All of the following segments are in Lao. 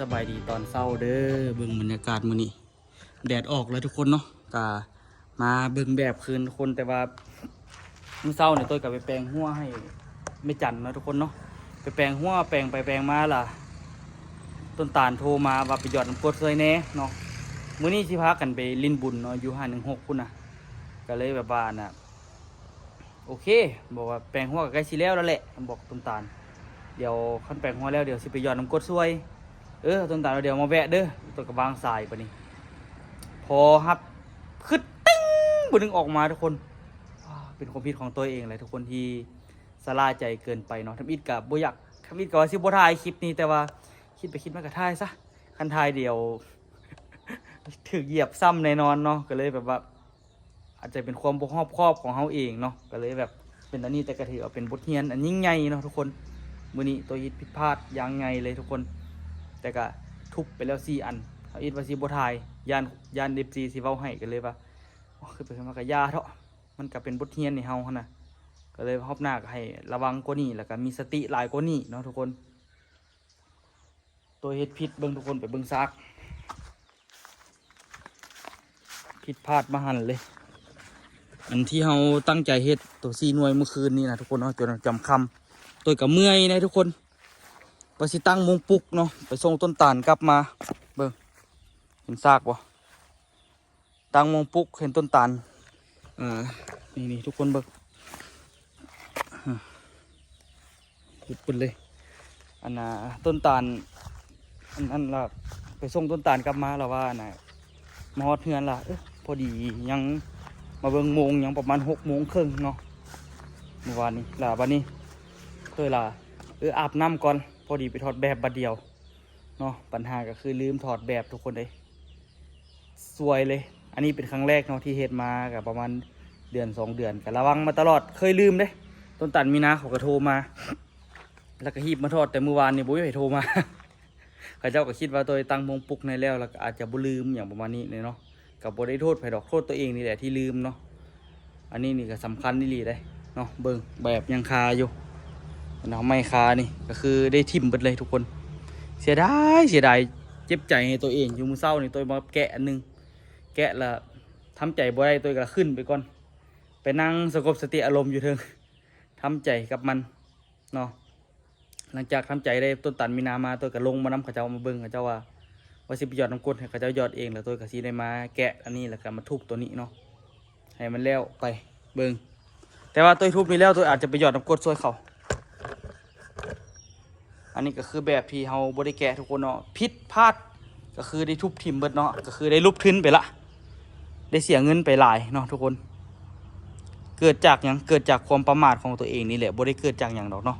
ສະບາຍດີຕອນເຊົ້າເດີ ເບິ່ງບັນຍາກາດມື້ນີ້ ແດດອອກແລ້ວທຸກຄົນເນາະ ກະມາເບິ່ງແບບຄືນທຸກຄົນ ແຕ່ວ່າມື້ເຊົ້ານີ້ ໂຕ້ຍກະໄປແປງຫົວໃຫ້ແມ່ຈັນເນາະທຸກຄົນເນາະ ໄປແປງຫົວ ແປງໄປແປງມາລະ ຕົ້ນຕານໂທມາວ່າໄປຢອດນ້ຳກົດຊ່ວຍແດ່ເນາະ ມື້ນີ້ຊິພາກັນໄປຫຼິ້ນບຸນເນາະ ຢູ່ຫ້າໜຶ່ງຫົກພຸ້ນນະ ກະເລີຍແບບວ່າອັນນະ ໂອເຄ ບອກວ່າແປງຫົວກະໃກ້ຊິແລ້ວແລ້ວແຫຼະ ບອກຕົ້ນຕານ ດຽວຄັນແປງຫົວແລ້ວ ດຽວຊິໄປຢອດນ້ຳກົດຊ່ວຍ ເອີ ຕົ້ນຕານວ່າດຽວມາແວະເດີ ໂຕ້ຍກະວາງສາຍບາດນີ້ ພໍຮັບຄຶດ ຕຶ້ງ ບຶດໜຶ່ງອອກມາທຸກຄົນ ເປັນຄວາມຜິດຂອງໂຕ້ຍເອງແຫຼະທຸກຄົນ ທີ່ຊະລ່າໃຈເກີນໄປເນາະ ທຳອິດກະບໍ່ຢາກ ທຳອິດກະວ່າຊິບໍ່ຖ່າຍຄລິບນີ້ ແຕ່ວ່າຄິດໄປຄິດມາກະຖ່າຍຊະ ຄັນຖ່າຍດຽວຖືກຢຽບຊ້ຳແນ່ນອນເນາະ ກະເລີຍແບບວ່າ ອາດຈະເປັນຄວາມບໍ່ຮອບຄອບຂອງເຮົາເອງເນາະ ກະເລີຍແບບເປັນອັນນີ້ ແຕ່ກະຖືວ່າເປັນບົດຮຽນອັນຍິ່ງໃຫຍ່ເນາະທຸກຄົນ ມື້ນີ້ໂຕ້ຍເຮັດຜິດພາດຢ່າງໃຫຍ່ເລີຍທຸກຄົນ ແຕ່ກະທຸບໄປແລ້ວສີ່ອັນ ທຳອິດວ່າຊິບໍ່ຖ່າຍ ຢ້ານ ຢ້ານເອັຟຊີຊິເວົ້າໃຫ້ ກະເລີຍວ່າ ໂອ້ ຄືໄປຄືມາກະຢ່າເທາະ ມັນກະເປັນບົດຮຽນໃຫ້ເຮົາຫັ້ນນະ ກະເລີຍຮອບໜ້າກະໃຫ້ລະວັງກວ່ານີ້ ແລ້ວກະມີສະຕິຫຼາຍກວ່ານີ້ເນາະທຸກຄົນ. ໂຕເຮັດຜິດ ເບິ່ງທຸກຄົນ ໄປເບິ່ງຊາກ ຜິດພາດມະຫັນເລີຍ ອັນທີ່ເຮົາຕັ້ງໃຈເຮັດໂຕສີ່ໜ່ວຍມື້ຄືນນີ້ນະທຸກຄົນເນາະ ຈົນຈຳຄ່ຳ ໂຕກະເມື່ອຍເດ້ທຸກຄົນ ວ່າຊິຕັ້ງໂມງປຸກເນາະ ໄປສົ່ງຕົ້ນຕານກັບມາ ເບິ່ງ ເຫັນຊາກບໍ່? ຕັ້ງໂມງປຸກ ເຫັນຕົ້ນຕານ ເອີ ນີ້ໆ ທຸກຄົນເບິ່ງ ເຮັດເບິດເລີຍ ອັນນ່າ ຕົ້ນຕານ ອັນນັ້ນລະ ໄປສົ່ງຕົ້ນຕານກັບມາລະວ່າ ອັນນ່າ ມາຮອດເຮືອນລະ ເອີ ພໍດີຍັງມາເບິ່ງໂມງ ຍັງປະມານຫົກໂມງເຄິ່ງເນາະ ມື້ວານນີ້ ລະບາດນີ້ ໂຕຍລະ ເອີ ອາບນ້ຳກ່ອນ ພໍດີໄປຖອດແບບບາດດຽວ ເນາະ ບັນຫາກະຄືລືມຖອດແບບທຸກຄົນເອີຍ ສວຍເລີຍ ອັນນີ້ເປັນຄັ້ງແລກເນາະ ທີ່ເຮັດມາກະປະມານເດືອນສອງເດືອນ ກະລະວັງມາຕະຫຼອດ ເຄີຍລືມເດ້ ຕົ້ນຕານມີນາເຂົາກະໂທມາ ລະກະຮີບມາຖອດ ແຕ່ມື້ວານນີ້ບໍ່ມີໃຜໂທມາ ເຂົາເຈົ້າກະຄິດວ່າໂຕຍຕັ້ງໂມງປຸກໃຫ້ແລ້ວ ລະກະອາດຈະບໍ່ລືມຫຍັງປະມານນີ້ເນາະ ກະບໍ່ໄດ້ໂທດໃຜດອກ ໂທດໂຕເອງນີ້ແຫຼະທີ່ລືມເນາະ ອັນນີ້ນີ້ກະສຳຄັນອີ່ຫຼີເດ້ເນາະ ເບິ່ງແບບຍັງຄາຢູ່ເນາະ ໄມ້ຄານີ້ກະຄືໄດ້ຖິ້ມເບິດເລີຍທຸກຄົນ ເສຍດາຍ ເສຍດາຍ ເຈັບໃຈໃຫ້ໂຕເອງ ຢູ່ມື້ເຊົ້ານີ້ໂຕຍມາແກະອັນໜຶ່ງ ແກະລະທຳໃຈບໍ່ໄດ້ ໂຕຍກະຂຶ້ນໄປກ່ອນ ໄປນັ່ງສະຫງົບສະຕິອາລົມຢູ່ເທິງ ທຳໃຈກັບມັນເນາະ. ຫຼັງຈາກທຳໃຈໄດ້ຕົ້ນຕານມີນາມາ ໂຕຍກະລົງມານຳເຂົາເຈົ້າມາເບິ່ງ ເຂົາເຈົ້າວ່າ ວ່າຊິໄປຢອດນ້ຳກົດໃຫ້ເຂົາເຈົ້າຢອດເອງ ແລ້ວໂຕຍກະຊິໄດ້ມາແກະອັນນີ້ ແລ້ວກະມາທຸບໂຕນີ້ເນາະ ໃຫ້ມັນແລ້ວໄປເບິ່ງ ແຕ່ວ່າໂຕຍທຸບນີ້ແລ້ວ ໂຕຍອາດຈະໄປຢອດນ້ຳກົດຊ່ວຍເຂົາ ອັນນີ້ກະຄືແບບທີ່ເຮົາບໍ່ໄດ້ແກະທຸກຄົນເນາະ ຜິດພາດ ກະຄືໄດ້ທຸບຖິ້ມເບິດເນາະ ກະຄືໄດ້ຫຼຸບທຶນໄປລະ ໄດ້ເສຍເງິນໄປຫຼາຍເນາະທຸກຄົນ ເກີດຈາກຫຍັງ? ເກີດຈາກຄວາມປະໝາດຂອງໂຕເອງນີ້ແຫຼະ ບໍ່ໄດ້ເກີດຈາກຫຍັງດອກເນາະ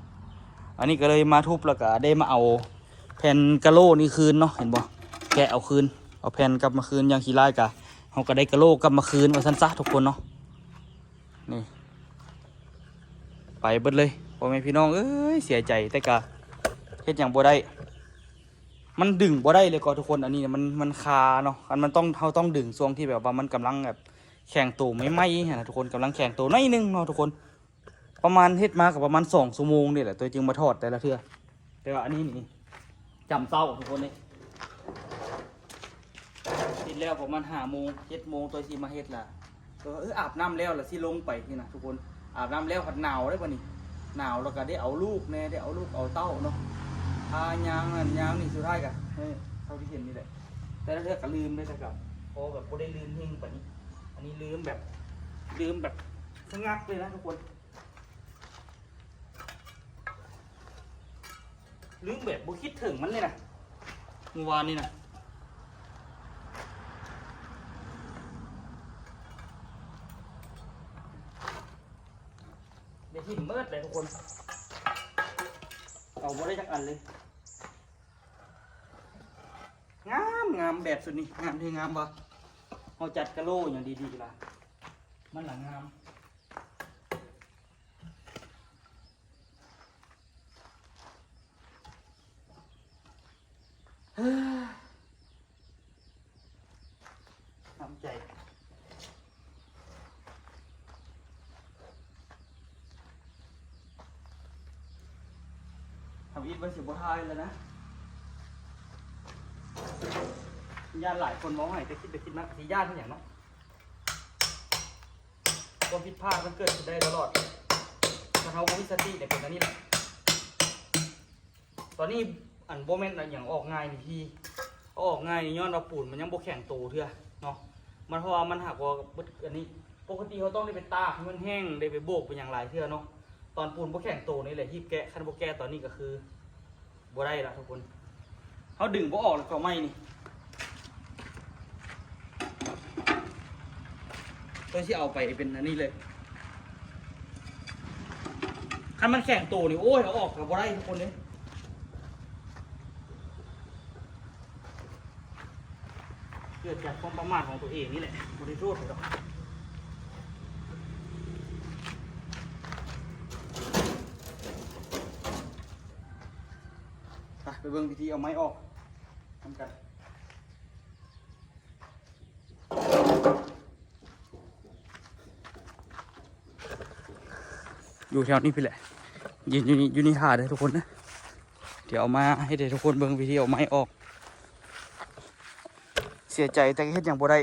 ອັນນີ້ກະເລີຍມາທຸບ ລະກະໄດ້ມາເອົາແຜ່ນກະໂຫຼນີ້ຄືນເນາະ ເຫັນບໍ່? ແກະເອົາຄືນ ເອົາແຜ່ນກັບມາຄືນ ຢ່າງຂີ້ຮ້າຍກະ ເຮົາກະໄດ້ກະໂຫຼກັບມາຄືນ ວ່າຊັ້ນຊະທຸກຄົນເນາະ ນີ້ ໄປເບິດເລີຍ ພໍ່ແມ່ພີ່ນ້ອງເອີຍ ເສຍໃຈ ແຕ່ກະເຮັດຫຍັງບໍ່ໄດ້ ມັນດຶງບໍ່ໄດ້ເລີຍກໍທຸກຄົນ ອັນນີ້ມັນ ມັນຄາເນາະ ອັນມັນຕ້ອງ ເຮົາຕ້ອງດຶງຊ່ວງທີ່ແບບວ່າມັນກຳລັງແບບແຂງໂຕໃໝ່ໆຫັ້ນນະທຸກຄົນ ກຳລັງແຂງໂຕໜ້ອຍໜຶ່ງເນາະທຸກຄົນ ປະມານ ເຮັດມາກະປະມານສອງຊົ່ວໂມງນີ້ແຫຼະ ໂຕຍຈຶ່ງມາຖອດແຕ່ລະເທື່ອ ແຕ່ວ່າອັນນີ້ນີ້ ຈຳເຊົ້າທຸກຄົນເດ້ ເຮັດແລ້ວປະມານຫ້າໂມງ ເຈັດໂມງ ໂຕຍຊິມາເຮັດລະ ເອີ ອາບນ້ຳແລ້ວລະຊິລົງໄປຊີ້ນະທຸກຄົນ ອາບນ້ຳແລ້ວພັດໜາວເດ້ບາດນີ້ ໜາວລະກະໄດ້ເອົາລູກແດ່ ໄດ້ເອົາລູກເອົາເຕົ້າເນາະ ພາຍ່າງນັ້ນຍ່າງນີ້ ສຸດທ້າຍກະ ເອີ ເທົ່າທີ່ເຫັນນີ້ແຫຼະ ແຕ່ລະເທື່ອກະລືມເດ້ ແຕ່ກະພໍແບບບໍ່ໄດ້ລືມເຮັງປານນີ້ ອັນນີ້ລືມແບບ ລືມແບບສະງັກເລີຍນະທຸກຄົນ. ລືມແບບບໍ່ຄິດເຖິງມັນເລີຍນະ ມື້ວານນີ້ນະ ໄດ້ຖິ້ມເໝິດເລີຍທຸກຄົນ ເອົາບໍ່ໄດ້ຈັກອັນເລີຍ ງາມ ງາມ ແບບຊຸດນີ້ ງາມແທ້ງາມວ່າ ເຮົາຈັດກະໂຫຼຫຍັງດີໆລະ ມັນລະງາມ. ທຳໃຈ ທຳອິດວ່າຊິບໍ່ຖ່າຍແລ້ວນະ. ຢ້ານຫຼາຍຄົນເວົ້າໃຫ້ ແຕ່ຄິດໄປຄິດມາກໍຊິຢ້ານອີ່ຫຍັງເນາະ. ຄວາມຜິດພາດມັນເກີດຂຶ້ນໄດ້ຕະຫຼອດ ຖ້າເຮົາບໍ່ມີສະຕິນີ້ ເປັນອັນນີ້ແຫຼະ. ຕອນນີ້ ອັນ ບໍ່ແມ່ນອັນຫຍັງອອກງ່າຍນີ້ພີ່ ເອົາອອກງ່າຍນີ້ຍ້ອນວ່າປູນມັນຍັງບໍ່ແຂງໂຕເທື່ອເນາະ. ມັນ ເພາະວ່າມັນຫາກວ່າເບິດອັນນີ້ ປົກກະຕິເຮົາຕ້ອງໄດ້ໄປຕາກໃຫ້ມັນແຫ້ງ ໄດ້ໄປໂບກໄປຫຍັງຫຼາຍເທື່ອເນາະ. ຕອນປູນບໍ່ແຂງໂຕນີ້ແຫຼະ ຮີບແກະ ຄັນບໍ່ແກະຕອນນີ້ກໍຄື ບໍ່ໄດ້ລະທຸກຄົນ. ເຮົາດຶງບໍ່ອອກແລ້ວກໍໄມ້ນີ້ ເພື່ອຊິເອົາໄປເປັນອັນນີ້ເລີຍ. ຄັນມັນແຂງໂຕນີ້ ໂອ້ຍ ເອົາອອກກໍບໍ່ໄດ້ທຸກຄົນເດ້. ເກີດຈາກຄວາມປະໝາດຂອງຕົວເອງນີ້ແຫຼະ ບໍ່ໄດ້ໂທດໃຜດອກ. ໄປ ໄປເບິ່ງວິທີເອົາໄມ້ອອກນຳກັນ. ຢູ່ແຖວນີ້ພີ້ແຫຼະ ຢືນຢູ່ນີ້ ຢູ່ນີ້ຖ້າເດີທຸກຄົນເດີ. ດຽວເອົາມາໃຫ້ເດີທຸກຄົນເບິ່ງວິທີເອົາໄມ້ອອກ. ເສຍໃຈແຕ່ເຮັດຫຍັງບໍ່ໄດ້.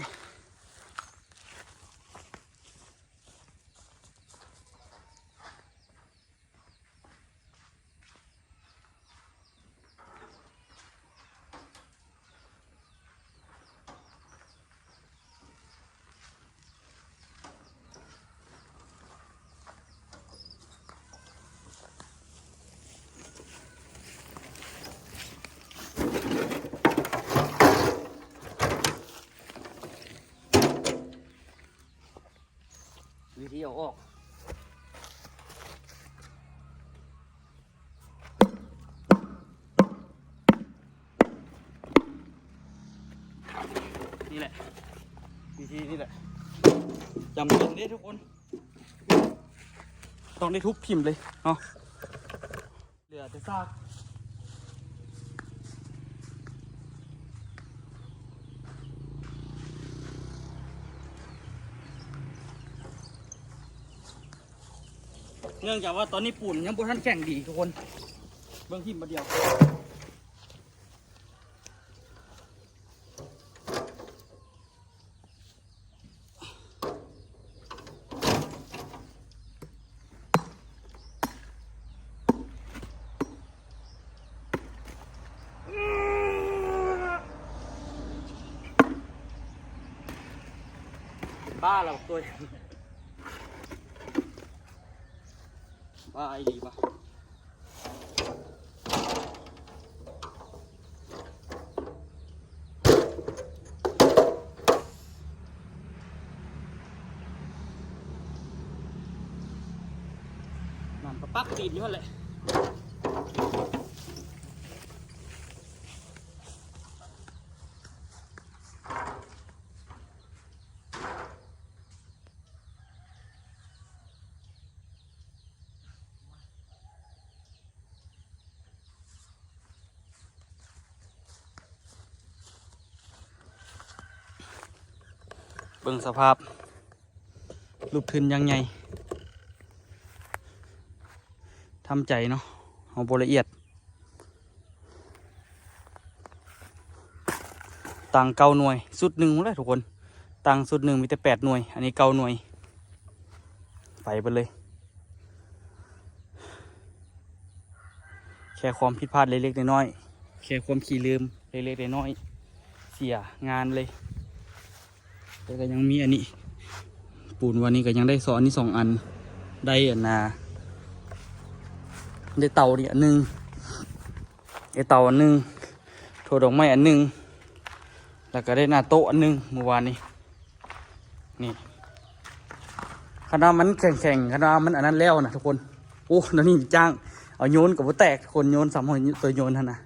ວິທີເອົາອອກ ນີ້ແຫຼະ ວິທີນີ້ແຫຼະ ຈຳເປັນເດ້ທຸກຄົນ ຕ້ອງໄດ້ທຸບຖິ້ມເລີຍເນາະ. ເຫຼືອແຕ່ຊາກ ເນື່ອງຈາກວ່າຕອນນີ້ປູນຍັງບໍ່ທັນແຂງດີທຸກຄົນ ເບິ່ງຖິ້ມບາດດຽວ. ບ້າແລ້ວໂຕ ບ້າອີ່ຫຼີວະ. ນັ້ນກໍປັກຕີນຢູ່ຫັ້ນແຫຼະ. ເບິ່ງສະພາບ ລູກທຶນຢ່າງໃຫຍ່ ທຳໃຈເນາະ ເຮົາບໍ່ລະອຽດ. ຕັ້ງເກົ້າໜ່ວຍ ຊຸດໜຶ່ງພຸ້ນແຫຼະທຸກຄົນ ຕັ້ງຊຸດໜຶ່ງມີແຕ່ແປດໜ່ວຍ ອັນນີ້ເກົ້າໜ່ວຍ ໄປເບິດເລີຍ. ແຄ່ຄວາມຜິດພາດເລັກໆນ້ອຍໆ ແຄ່ຄວາມຂີ້ລືມເລັກໆນ້ອຍໆ ເສຍງານເລີຍ. ແຕ່ກໍຍັງມີອັນນີ້ ປູນວັນນີ້ກໍຍັງໄດ້ຊອກອັນນີ້ສອງອັນ ໄດ້ອັນນ່າ ໄດ້ເຕົານີ້ອັນໜຶ່ງ ໄດ້ເຕົາອັນໜຶ່ງ ຖົ່ວດອກໄມ້ອັນໜຶ່ງ ແລ້ວກໍໄດ້ໜ້າໂຕະອັນໜຶ່ງມື້ວານນີ້. ນີ້ ຄັນວ່າມັນແຂງໆ ຄັນວ່າມັນອັນນັ້ນແລ້ວນະທຸກຄົນ ໂອ້ ດຽວນີ້ຈ້າງເອົາໂຍນກໍບໍ່ແຕກ ຄົນໂຍນ ສາມຮ້ອຍ ໂຕໂຍນຫັ້ນນະ.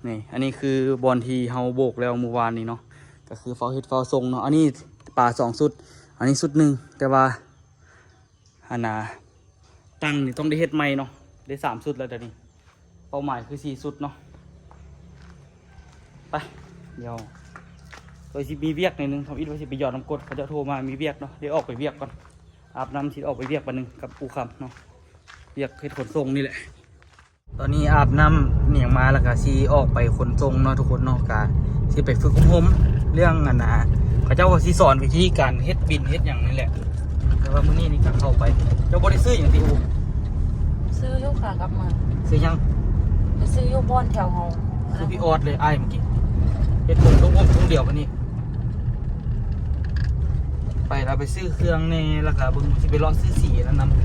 ນີ້ ອັນນີ້ຄືບ່ອນທີ່ເຮົາໂບກແລ້ວມື້ວານນີ້ເນາະ ກໍຄືຟ້າວເຮັດຟ້າວສົ່ງເນາະ. ອັນນີ້ປາສອງຊຸດ ອັນນີ້ຊຸດໜຶ່ງ ແຕ່ວ່າ ອັນນ່າ ຕັ້ງນີ້ຕ້ອງໄດ້ເຮັດໃໝ່ເນາະ ໄດ້ສາມຊຸດແລ້ວດຽວນີ້ ເປົ້າໝາຍຄືສີ່ຊຸດເນາະ. ໄປ ດຽວຂ້ອຍຊິມີວຽກໜ້ອຍໜຶ່ງ ທຳອິດວ່າຊິໄປຢອດນ້ຳກົດ ເຂົາເຈົ້າໂທມາ ມີວຽກເນາະ ໄດ້ອອກໄປວຽກກ່ອນ ອາບນ້ຳ ຊິອອກໄປວຽກບັດໜຶ່ງກັບປູ່ຄຳເນາະ ວຽກເຮັດຂົນສົ່ງນີ້ແຫຼະ. ຕອນນີ້ອາບນ້ຳອີ່ຫຍັງມາ ແລ້ວກະຊິອອກໄປຂົນສົ່ງເນາະທຸກຄົນເນາະ ກະຊິໄປຝຶກອົບຮົມເລື່ອງອັນນ່າ ເຂົາເຈົ້າວ່າຊິສອນວິທີການເຮັດບິນເຮັດຫຍັງນີ້ແຫຼະ ແຕ່ວ່າມື້ນີ້ນີ້ກະເຂົ້າໄປ. ເຈົ້າບໍ່ໄດ້ຊື້ຫຍັງຕິ? ຊື້ຢູ່ ຂາກັບມາ. ຊື້ຫຍັງ? ໄປຊື້ຢູ່ບ່ອນແຖວເຮົາ ຄືພີ່ອອດເລີຍ ອ້າຍເມື່ອກີ້ ເຮັດຜົມລົງອົບທຸງດຽວບາດນີ້. ໄປລະໄປຊື້ເຄື່ອງແດ່ ແລ້ວກະເບິ່ງຊິໄປເລາະຊື້ສີອັນນັ້ນນຳ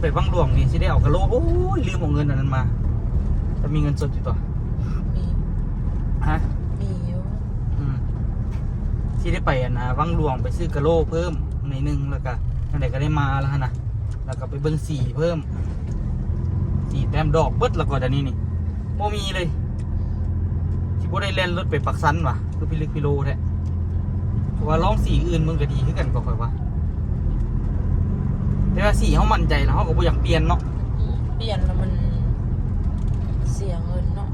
ໄປວັງຫຼວງນີ້ຊິໄດ້ເອົາກະໂຫຼ. ໂອ້ຍ ລືມເອົາເງິນອັນນັ້ນມາ. ຈະມີເງິນສົດຢູ່ຕົວະ? ມີ. ຮະ? ມີຢູ່. ອືມ ຊິໄດ້ໄປອັນນ່າ ວັງຫຼວງໄປຊື້ກະໂຫຼເພີ່ມໜ້ອຍໜຶ່ງ ແລ້ວກະຈັ່ງໃດກະໄດ້ມາແລ້ວຫັ້ນນະ. ແລ້ວກະໄປເບິ່ງສີເພີ່ມ ສີແຕ້ມດອກເບິດແລ້ວກໍດຽວນີ້ນີ້ ບໍ່ມີເລີຍ. ຊິບໍ່ໄດ້ແລ່ນລົດໄປປາກຊັນຫວາ ຄືພິລຶກພິໂລແທ້. ເພາະວ່າລອງສີອື່ນເບິ່ງກະດີຄືກັນ ກໍຂ້ອຍວ່າ ແຕ່ວ່າສີເຮົາໝັ້ນໃຈແລ້ວ ເຮົາກໍບໍ່ຢາກປ່ຽນເນາະ. ອືມ ປ່ຽນແລ້ວມັນເສຍເງິນເນາະ.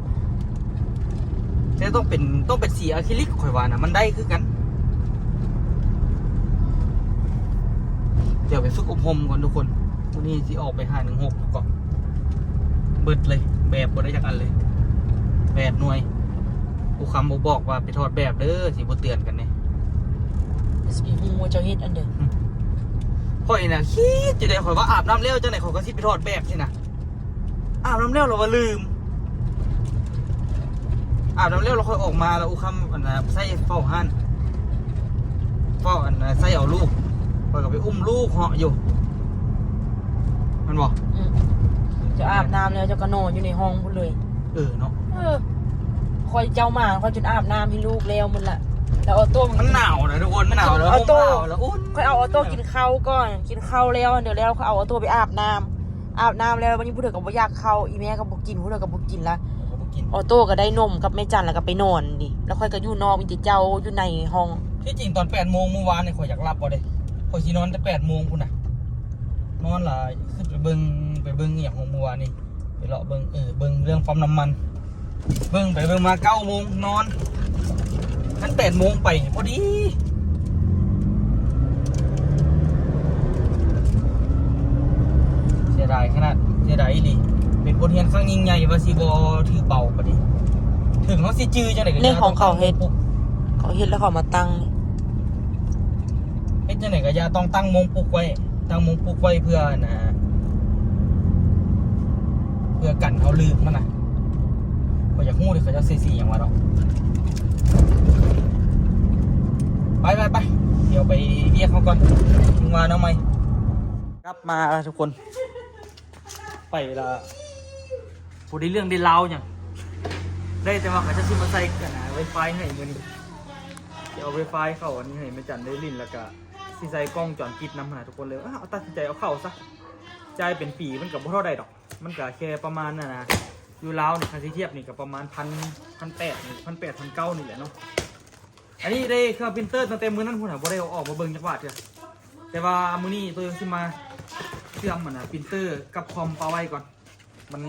ແຕ່ຕ້ອງເປັນ ຕ້ອງເປັນສີອາຄຣິລິກ ຂ້ອຍວ່ານະ ມັນໄດ້ຄືກັນ. ດຽວໄປຝຶກອົບຮົມກ່ອນທຸກຄົນ. ມື້ນີ້ຊິອອກໄປຫາໜຶ່ງຫົກ ແລ້ວກໍເບິດເລີຍ ແບບບໍ່ໄດ້ຈັກອັນເລີຍ ແປດໜ່ວຍ. ຜູ້ຄຳບໍ່ບອກວ່າໄປຖອດແບບເດີ ຊິບໍ່ເຕືອນກັນເດ້. ຊິໄປຮູ້ວ່າເຈົ້າເຮັດອັນໃດ? ຂ້ອຍນະຄິດຢູ່ເດ້ ຂ້ອຍວ່າອາບນ້ຳແລ້ວຈັ່ງໃດ ຂ້ອຍກໍຊິໄປຖອດແບບຊີ້ນະ. ອາບນ້ຳແລ້ວລະວ່າລືມ ອາບນ້ຳແລ້ວລະຄ່ອຍອອກມາ ລະອຸຄຳອັນນ່າໃສ່ເຝົ້າຮ້ານ ເຝົ້າອັນນ່າໃສ່ເອົາລູກ ຂ້ອຍກໍໄປອຸ້ມລູກເຫາະຢູ່ ແມ່ນບໍ່? ອືມ ເຈົ້າອາບນ້ຳແລ້ວເຈົ້າກໍນອນຢູ່ໃນຫ້ອງພຸ້ນເລີຍ. ເອີເນາະ ເອີ ຂ້ອຍເຈົ້າມາ ຂ້ອຍຈົນອາບນ້ຳໃຫ້ລູກແລ້ວໝົດລະ ລະເອົາໂຕ້ ມັນໜາວນະທຸກຄົນ ມັນໜາວ ເອົາໂຕ້ ລະອຸ້ມ ຂ້ອຍເອົາໂຕ້ກິນເຂົ້າກ່ອນ ກິນເຂົ້າແລ້ວ ດຽວແລ້ວຂ້ອຍເອົາໂຕ້ໄປອາບນ້ຳ ອາບນ້ຳແລ້ວ ບາດນີ້ຜູ້ເຖົ້າກໍບໍ່ຢາກເຂົ້າ ອີ່ແມ່ກໍບໍ່ກິນ ຜູ້ເຖົ້າກໍບໍ່ກິນລະ ເຂົາກໍບໍ່ກິນ ອອໂຕ້ກໍໄດ້ນົມກັບແມ່ຈັນ ແລ້ວກໍໄປນອນເດ ແລ້ວຂ້ອຍກໍຢູ່ນອກ ມີແຕ່ເຈົ້າຢູ່ໃນຫ້ອງ. ທີ່ຈິງຕອນແປດໂມງມື້ວານນີ້ ຂ້ອຍຢາກຫຼັບບໍ່ເດ້ ຂ້ອຍຊິນອນແຕ່ແປດໂມງພຸ້ນນະ ນອນລະ ຂຶ້ນໄປເບິ່ງ ໄປເບິ່ງອີ່ຫຍັງຂອງມື້ວານນີ້ ໄປເລາະເບິ່ງ ເອີ ເບິ່ງເລື່ອງປ້ຳນ້ຳມັນ ເບິ່ງໄປເບິ່ງມາເກົ້າໂມງນອນ ຄັນແປດໂມງໄປພໍດີ. ເສຍດາຍຂະໜາດ ເສຍດາຍອີ່ຫຼີ ເປັນບົດຮຽນຄັ້ງຍິ່ງໃຫຍ່ວ່າຊິບໍ່ຖືເບົາປານນີ້ ເຖິງເຮົາຊິຈື່ຈັ່ງໃດກໍຢ່າ ຂອງເຂົາເຮັດ ເຂົາເຮັດແລ້ວເຂົາມາຕັ້ງ ເຮັດຈັ່ງໃດກໍຢ່າ ຕ້ອງຕັ້ງໂມງປຸກໄວ້ ຕັ້ງໂມງປຸກໄວ້ເພື່ອອັນນ່າ ເພື່ອກັນເຮົາລືມຫັ້ນນະ. ຂ້ອຍຢາກຮູ້ເດ້ ເຂົາເຈົ້າໃສ່ສີຫຍັງວະເນາະ. ໄປໆໆ ດຽວໄປວຽກເຮົາກ່ອນ ຈຶ່ງວ່າເນາະໃໝ່. ກັບມາລະທຸກຄົນ ໄປລະ ບໍ່ໄດ້ເລື່ອງໄດ້ລາວຫຍັງ ໄດ້ແຕ່ວ່າເຂົາເຈົ້າຊິມາໃສ່ອັນນ່າ ໄວຟາຍໃຫ້ມື້ນີ້ ຊິເອົາໄວຟາຍເຂົ້າອັນນີ້ໃຫ້ແມ່ຈັນໄດ້ຫຼິ້ນ ແລ້ວກະຊິໃສ່ກ້ອງວົງຈອນປິດນຳຫັ້ນນະທຸກຄົນ ເລີຍ ເອົາ ຕັດສິນໃຈເອົາເຂົ້າຊະ. ຈ່າຍເປັນປີມັນກໍບໍ່ເທົ່າໃດດອກ ມັນກໍແຄ່ປະມານນັ້ນນະ ຢູ່ລາວນີ້ ຄັນຊິທຽບນີ້ກໍປະມານພັນ ພັນແປດ ພັນແປດ ພັນເກົ້ານີ້ແຫຼະເນາະ. ອັນນີ້ໄດ້ເຄື່ອງປຣິນເຕີຕັ້ງແຕ່ມື້ນັ້ນພຸ້ນນະ ບໍ່ໄດ້ເອົາອອກມາເບິ່ງຈັກບາດເທື່ອ. ແຕ່ວ່າມື້ນີ້ໂຕຍັງຊິມາເຊື່ອມອັນນະ ປຣິນເຕີກັບຄອມປະໄວ້ກ່ອນ ມັນ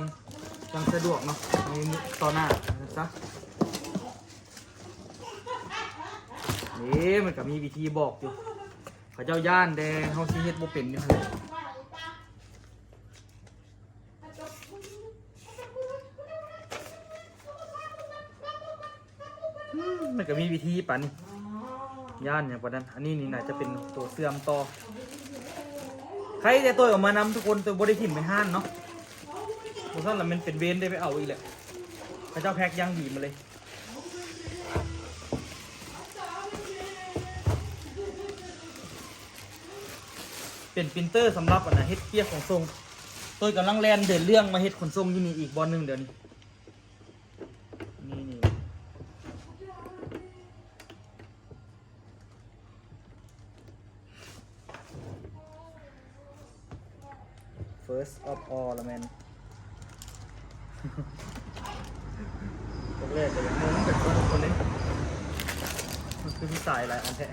ຈັ່ງສະດວກເນາະ ໃນຕອນໜ້າຊະ. ເອີ ມັນກໍມີວິທີບອກຢູ່ ເຂົາເຈົ້າຢ້ານແຕ່ເຮົາຊິເຮັດບໍ່ເປັນຢູ່ຫັ້ນແຫຼະ. ອືມ ມັນກໍມີວິທີປານນີ້ ຢ້ານຫຍັງປານນັ້ນ. ອັນນີ້ນີ້ໜ້າຈະເປັນໂຕເຊື່ອມຕໍ່ ໃຄແຕ່ໂຕເອົາມານຳທຸກຄົນ ໂຕບໍ່ໄດ້ຖິ້ມໄປຮ້ານເນາະ ບໍ່ຊັ້ນລະແມ່ນເປັນເວນໄດ້ໄປເອົາອີກແຫຼະ. ເຂົາເຈົ້າແພັກຢ່າງດີມາເລີຍ. ເປັນປຣິນເຕີສຳລັບອັນນະ ເຮັດວຽກຂົນສົ່ງ. ໂຕຍກຳລັງແລ່ນເດີນເລື່ອງມາເຮັດຂົນສົ່ງຢູ່ນີ້ອີກບ່ອນໜຶ່ງດຽວນີ້. ນີ້ ນີ້ First of all ລະແມ່ນ ພວກແລກກໍຍັງງົງກັນທຸກຄົນເດ້ ມັນຄືມີສາຍຫຼາຍອັນແທ້.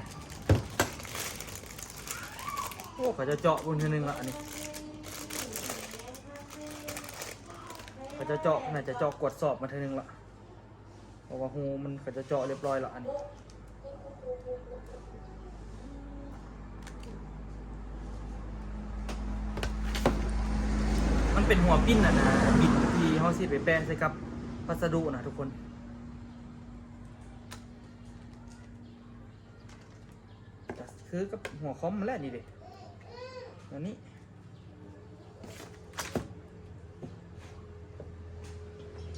ໂອ້ ເຂົາເຈົ້າເຈາະເບິ່ງເທື່ອໜຶ່ງລະ ອັນນີ້ ເຂົາເຈົ້າເຈາະ ໜ້າຈະເຈາະກວດສອບມາເທື່ອໜຶ່ງລະ. ເພາະວ່າຮູມັນເຂົາເຈົ້າເຈາະຮຽບຮ້ອຍແລ້ວ. ອັນນີ້ມັນເປັນຫົວປິ່ນອັນນະ ປິ່ນທີ່ ເຮົາຊິໄປແປະໃສ່ກັບພັດສະດຸນະທຸກຄົນ. ກໍຄືກັບຫົວຄອມຫັ້ນແຫຼະນີ້ເດ້ ອັນນີ້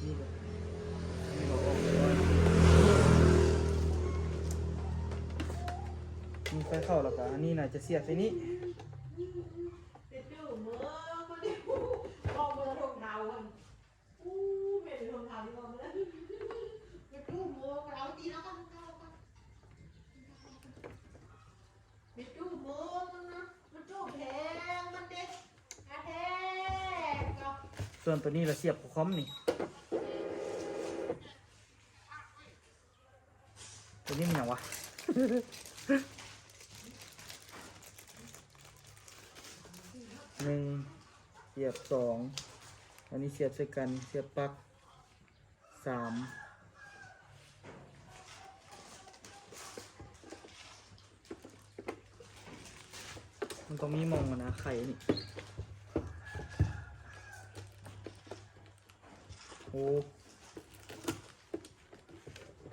ນີ້ກໍ ນີ້ກໍອອກ ນີ້ໄຟເຂົ້າ ແລ້ວກໍອັນນີ້ໜ້າຈະສຽບໃສ່ນີ້. ສ່ວນໂຕນີ້ລະສຽບເຂົ້າຄອມນີ້. ໂຕນີ້ມັນຫຍັງວະ? ໜຶ່ງ ສຽບ ສອງ ອັນນີ້ສຽບໃສ່ກັນ ສຽບປັກ ສາມ ມັນຕ້ອງມີໝ່ອງອັນນະ ໄຂນີ້. ໂອ້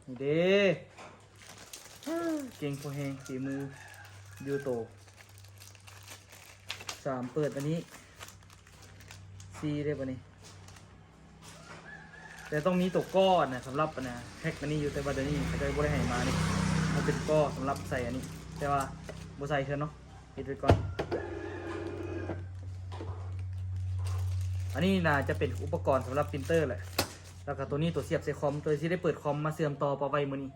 ນີ້ເດ້ ເກັ່ງພໍແຮງ ຝີມືຢູ່ໂຕ. ສາມ ເປີດອັນນີ້ ສີ່ ເດ້ບາດນີ້ ແຕ່ຕ້ອງມີໂຕກໍນະ ສຳລັບອັນນະ ແຮັກອັນນີ້ຢູ່ ແຕ່ວ່າດຽວນີ້ເຂົາເຈົ້າບໍ່ໄດ້ໃຫ້ມານີ້ ມັນເປັນກໍສຳລັບໃສ່ອັນນີ້ ແຕ່ວ່າບໍ່ໃສ່ເທື່ອເນາະ. ເຮັດໄວ້ກ່ອນ ອັນນີ້ໜ້າຈະເປັນອຸປະກອນສຳລັບປຣິນເຕີແຫຼະ ແລ້ວກໍໂຕນີ້ໂຕສຽບໃສ່ຄອມ ໂຕທີ່ໄດ້ເປີດຄອມມາເຊື່ອມຕໍ່ປະໄວ້ມື້ນີ້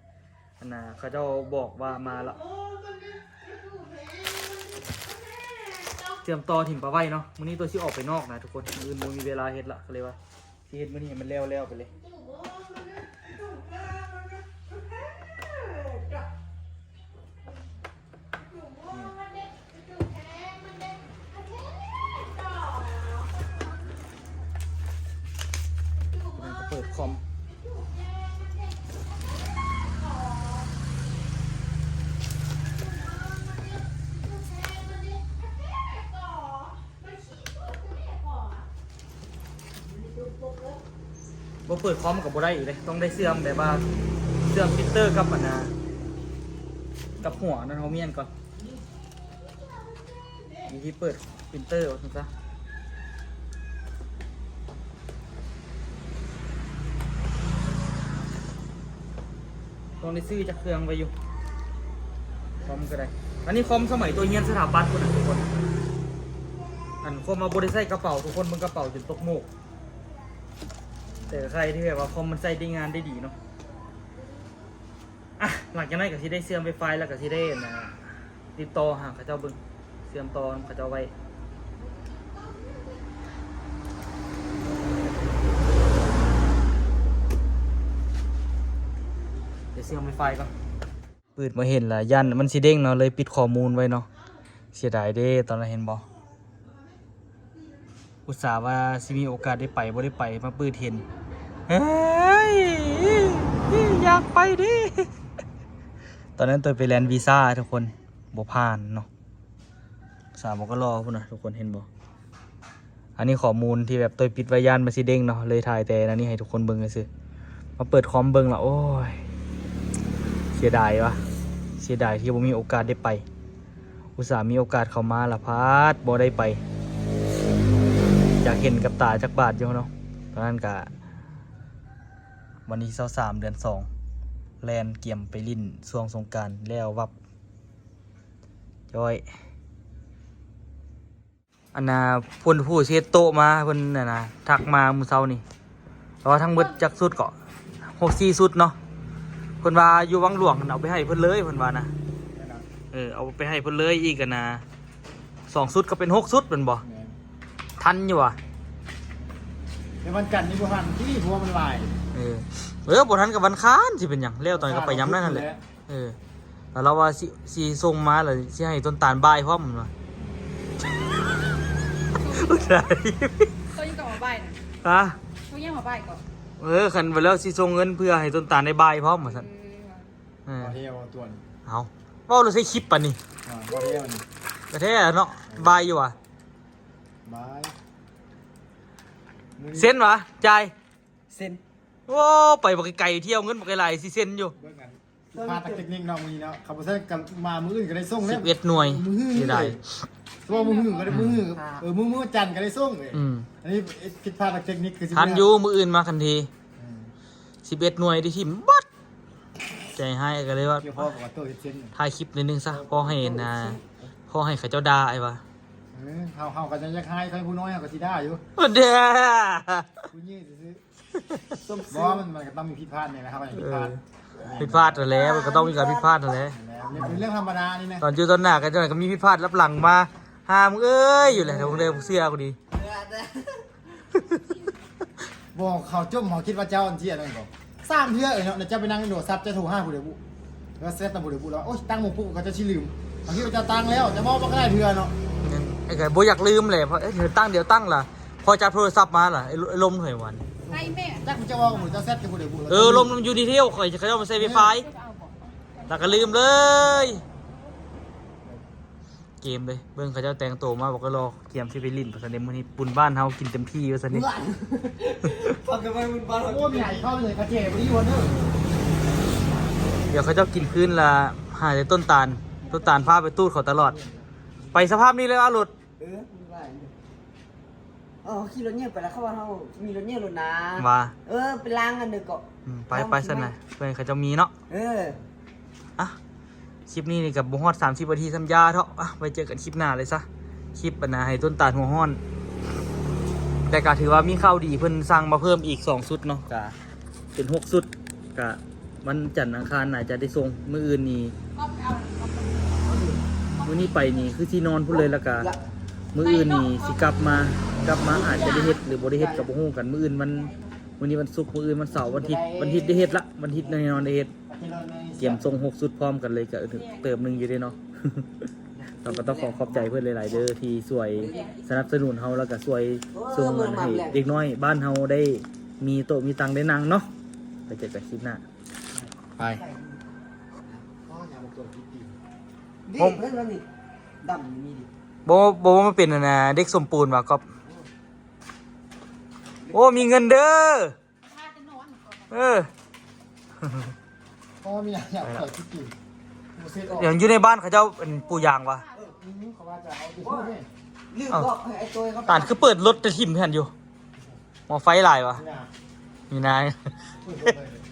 ອັນນ່າ ເຂົາເຈົ້າບອກວ່າມາລະ ເຊື່ອມຕໍ່ຖິ້ມປະໄວ້ເນາະ. ມື້ນີ້ໂຕຊິອອກໄປນອກນະທຸກຄົນ ມື້ອື່ນບໍ່ມີເວລາເຮັດລະ ກໍເລີຍວ່າ ຊິເຮັດມື້ນີ້ໃຫ້ມັນແລ້ວໆໄປເລີຍ. ເປີດຄອມ ບໍ່ເປີດຄອມກໍບໍ່ໄດ້ອີກເດ້ ຕ້ອງໄດ້ເຊື່ອມແບບວ່າ ເຊື່ອມປຣິນເຕີກັບອັນນ່າ ກັບຫົວນັ້ນ ເຮົາມ້ຽນກ່ອນ ວິທີເປີດປຣິນເຕີວ່າຊັ້ນຊະ. ຕ້ອງໄດ້ຊື້ຈັກເຄື່ອງໄວ້ຢູ່ ຄອມກໍໄດ້ ອັນນີ້ຄອມສະໄໝຕົວຮຽນສະຖາປັດພຸ້ນນະທຸກຄົນ. ອັນຄວາມວ່າບໍ່ໄດ້ໃສ່ກະເປົາ ທຸກຄົນເບິ່ງກະເປົາຈົນຕົກໂໝກ ແຕ່ກໍໃຄ່ທີ່ແບບວ່າຄອມມັນໃຊ້ໄດ້ງານໄດ້ດີເນາະ. ອ່ະ ຫຼັງຈາກນັ້ນກໍຊິໄດ້ເຊື່ອມໄວຟາຍ ແລ້ວກໍຊິໄດ້ ອັນນ່າ ຕິດຕໍ່ຫາເຂົາເຈົ້າເບິ່ງ ເຊື່ອມຕໍ່ນຳເຂົາເຈົ້າໄວ້ ດຽວເຊື່ອມໄວຟາຍກ່ອນ. ປືດມາເຫັນລະ ຢ້ານມັນຊິເດ້ງເນາະ ເລີຍປິດຂໍ້ມູນໄວ້ເນາະ. ເສຍດາຍເດ້ ຕອນນັ້ນເຫັນບໍ່? ອຸດສ່າວ່າຊິມີໂອກາດໄດ້ໄປ ບໍ່ໄດ້ໄປ ມາປືດເຫັນ ເຮີ້ຍ ຢາກໄປເດ້. ຕອນນັ້ນໂຕໄປແລ່ນວີຊາທຸກຄົນ ບໍ່ຜ່ານເນາະ ສາວບໍ່ກໍລໍພຸ້ນນະ ທຸກຄົນເຫັນບໍ່? ອັນນີ້ຂໍ້ມູນທີ່ແບບໂຕຍປິດໄວ້ ຢ້ານມັນຊິເດ້ງເນາະ ເລີຍຖ່າຍແຕ່ອັນນີ້ໃຫ້ທຸກຄົນເບິ່ງຊື່ໆ. ມາເປີດຄອມເບິ່ງລະ ໂອ້ຍ ເສຍດາຍວະ ເສຍດາຍທີ່ບໍ່ມີໂອກາດໄດ້ໄປ. ອຸດສ່າມີໂອກາດເຂົ້າມາລະ ພາດບໍ່ໄດ້ໄປ. ຢາກເຫັນກັບຕາຈັກບາດຢູ່ເນາະ. ຕອນນັ້ນກະ ວັນທີຊາວສາມ ເດືອນສອງ ແລ່ນກຽມໄປຫຼິ້ນຊ່ວງສົງການແລ້ວວັບ ຈ້ອຍ. ອັນນ່າ ເພິ່ນຜູ້ຊິເຮັດໂຕະມາ ເພິ່ນ ອັນນ່າ ທັກມາມື້ເຊົ້ານີ້ ແຕ່ວ່າທັງໝົດຈັກຊຸດເກາະ ຫົກ ສີ່ຊຸດເນາະ. ເພິ່ນວ່າຢູ່ວັງຫຼວງ ເອົາໄປໃຫ້ເພິ່ນເລີຍ ເພິ່ນວ່ານະ. ເອີ ເອົາໄປໃຫ້ເພິ່ນເລີຍອີກ ອັນນ່າ ສອງຊຸດກໍເປັນຫົກຊຸດແມ່ນບໍ່? ແມ່ນ. ທັນຢູ່ຫວາ? ແຕ່ວັນຈັນນີ້ບໍ່ທັນຕິ ເພາະວ່າມັນຫຼາຍ. ເອີ ເອີ ບໍ່ທັນກໍວັນຄານ ຊິເປັນຫຍັງ ແລ້ວຕອນກໍໄປຍາມນັ້ນຫັ້ນແຫຼະ. ເອີ ແລ້ວລາວວ່າຊິ ຊິສົ່ງມາ ແລ້ວຊິໃຫ້ຕົ້ນຕານບາຍພ້ອມ ເພິ່ນວ່າ. ຜູ້ໃດ? ໂຕຍັງກໍມາບາຍນະ. ຮະ? ໂຕຍັງມາບາຍກໍ. ເອີ ຄັນວ່າແລ້ວຊິສົ່ງເງິນເພື່ອໃຫ້ຕົ້ນຕານໄດ້ບາຍພ້ອມ ວ່າຊັ້ນ. ເອີ ເອີ ບໍ່ແທ້ວ່າຕົວນີ້. ເອົ້າ ເວົ້າແລ້ວໃສ່ຄລິບປານນີ້. ອ່າ ບໍ່ແທ້ນີ້. ກະແທ້ເນາະ. ເອີ ບາຍຢູ່ຫວາ? ບາຍ. ເຊັນຫວາ? ຈ່າຍ. ເຊັນ. ໂອ້ ໄປບັກໄກໆ ທ່ຽວເງິນບັກຫຼາຍໆ ຊິເຊັນຢູ່. ເບິ່ງກັນ ພາດເຕັກນິກເນາະ ມື້ນີ້ເນາະ. ຄັນບໍ່ເຊັນກໍມາມື້ອື່ນກໍໄດ້ສົ່ງແລ້ວ. ສິບເອັດໜ່ວຍ. ເສຍດາຍ. ວ່າມື້ອື່ນກໍໄດ້ ມື້ ເອີ ມື້ ມື້ຈັນກໍໄດ້ສົ່ງເລີຍ. ອືມ ອັນນີ້ຜິດພາດທາງເຕັກນິກ ຄືຊິ ທັນຢູ່. ມື້ອື່ນມາທັນທີ. ອືມ ສິບເອັດໜ່ວຍໄດ້ຖິ້ມບັດ. ໃຈຮ້າຍກໍເລີຍວ່າ ດຽວພໍກັບໂຕເຮັດເຊັນ ຖ່າຍຄລິບໜ້ອຍໜຶ່ງຊະ ພໍໃຫ້ ເອີ ນາ ພໍໃຫ້ເຂົາເຈົ້າດ່າອ້າຍວ່າ. ເອີ ເຮົາ ເຮົາກໍຍັງຢາກຮ້າຍ ໃຫ້ຜູ້ນ້ອຍເຮົາກໍຊິດ່າຢູ່. ເດ້ ຜູ້ຍິງຊື່ໆ. ບໍ່ ມັນ ມັນກໍຕ້ອງມີຜິດພາດນີ້ແຫຼະ ເຮົາກໍຍັງຜິດພາດ. ເອີ ຜິດພາດນັ້ນແຫຼະ ມັນກໍຕ້ອງມີການຜິດພາດນັ້ນແຫຼະ. ແມ່ນແຫຼະ ເປັນເລື່ອງທຳມະດານີ້ນະ. ຕອນຢູ່ຕອນໜ້າກໍຈະ ກໍມີຜິດພາດລັບຫຼັງມາ ຫ້າມເອີຍຢູ່ແຫຼະ. ເອີ ເບິ່ງເດີ ເຊື່ອກູດີ. ບໍ່ ເຂົາຈົ່ມ ເຂົາຄິດວ່າເຈົ້າອັນເທື່ອນັ້ນກໍ ສາມເທື່ອເອີຍເນາະ. ແລ້ວເຈົ້າໄປນັ່ງໂທລະສັບ ເຈົ້າໂທຫາຜູ້ໃດບຸ ແລ້ວເຊັດນຳຜູ້ໃດບຸ ແລ້ວ ໂອ້ຍ ຕັ້ງໝູ່ປຸບ ເຂົາເຈົ້າຊິລືມ. ບາງທີເຈົ້າຕັ້ງແລ້ວ ເຈົ້າເວົ້າບໍ່ໄດ້ເທື່ອເນາະ. ແມ່ນ ໄອ້ກໍບໍ່ຢາກລືມແຫຼະ ເພາະ ເອີ ຕັ້ງດຽວຕັ້ງລະ ພໍຈັບໂທລະສັບມາລະ ໄອ້ລົມເຮີຍຫວານ ໃຫ້ແມ່ ຈັກເຈົ້າເວົ້າກັບຜູ້ ເຈົ້າແຊັດກັບຜູ້ໃດບຸ. ເອີ ລົມຢູ່ດີເທວ ຂ້ອຍ ເຂົາເຈົ້າມາໃສ່ໄຟຟ້າ ແລ້ວກໍລືມເລີຍ. ເກມເດ້ ເບິ່ງເຂົາເຈົ້າແຕ່ງໂຕມາ ບອກກໍລໍກຽມຊິໄປຫຼິ້ນວ່າຊັ້ນເດ້. ມື້ນີ້ບຸນບ້ານເຮົາກິນເຕັມທີ່ວ່າຊັ້ນເດ້. ຟັງກັນໄປບຸນບ້ານເຮົາ. ໂອ້ ມີໃຫ້ເຂົ້າເລີຍ ກະເຈບໍ່ຢູ່ເດີ. ດຽວເຂົາເຈົ້າກິນຄືນລະ ຫາແຕ່ຕົ້ນຕານ ຕົ້ນຕານພາໄປຕູດເຂົາຕະຫຼອດ. ໄປສະພາບນີ້ເລີຍ ເອົາລົດ. ເອີ ບຸນບ້ານ. ເອີ ເຮົາຂີ່ລົດໃຫຍ່ໄປແລ້ວ ເຂົາວ່າເຮົາມີລົດໃຫຍ່ໂລດນາ. ວ່າ ເອີ ໄປລ້າງອັນເດີເກາະ. ອືມ ໄປ ໄປຊັ້ນນະ ເພິ່ນເຂົາເຈົ້າມີເນາະ. ເອີ ອ່ະ ຄລິບນີ້ນີ້ກໍບໍ່ຮອດສາມສິບນາທີຊ້ຳຢາເທາະ. ອ່ະ ໄວ້ເຈີກັນຄລິບໜ້າເລີຍຊະ ຄລິບອັນນະ ໃຫ້ຕົ້ນຕານຫົວຮ້ອນ. ແຕ່ກໍຖືວ່າມີຂ່າວດີ ເພິ່ນສັ່ງມາເພີ່ມອີກສອງຊຸດເນາະ ກະເປັນຫົກຊຸດ ກະ ວັນຈັນອັງຄານໜ້າຈະໄດ້ສົ່ງ. ມື້ອື່ນນີ້ ມື້ນີ້ໄປນີ້ຄືຊິນອນພຸ້ນເລີຍ ແລ້ວກະມື້ອື່ນນີ້ຊິກັບມາ ກັບມາອາດຈະໄດ້ເຮັດ ຫຼື ບໍ່ໄດ້ເຮັດກໍບໍ່ຮູ້ກັນ. ມື້ອື່ນວັນ ມື້ນີ້ວັນສຸກ ມື້ອື່ນວັນເສົາ ວັນທິດ ວັນທິດໄດ້ເຮັດລະ ວັນທິດແນ່ນອນໄດ້ເຮັດ. ກຽມສົ່ງຫົກຊຸດພ້ອມກັນເລີຍ ກໍເຕີບໜຶ່ງຢູ່ເດ້ເນາະ. ເຮົາກໍຕ້ອງຂໍຂອບໃຈເພິ່ນຫຼາຍໆເດີ ທີ່ຊ່ວຍສະໜັບສະໜູນເຮົາ ແລ້ວກໍຊ່ວຍສົ່ງເງິນໃຫ້ເດັກນ້ອຍບ້ານເຮົາໄດ້ມີໂຕະມີຕັ່ງໄດ້ນັ່ງເນາະ. ໄປເຈີກັນຄລິບໜ້າ. ໄປ. ບໍ່ ບໍ່ວ່າມັນເປັນອັນນະ ເດັກສົມປູນວ່າ ກອບ. ໂອ້ ມີເງິນເດີ. ເອີ ພໍ່ມີຫຍັງຢາກເຂົ້າຊິກິນ. ບໍ່ເສັດອອກ ດຽວຢູ່ໃນບ້ານເຂົາເຈົ້າ ອັນ ປູຢາງວະ. ເອີ ອືມ ເຂົາວ່າຈະເອົາໄປ ເອີ ລືມບອກໃຫ້ໄອ້ໂຕຍເຂົາ ຕານຄືເປີດລົດແຕ່ຖິ້ມຫັ້ນຢູ່. ໝໍ້ໄຟຫຼາຍວະ. ມີນາ ມີນາ. ເປີດລົດເລີຍ.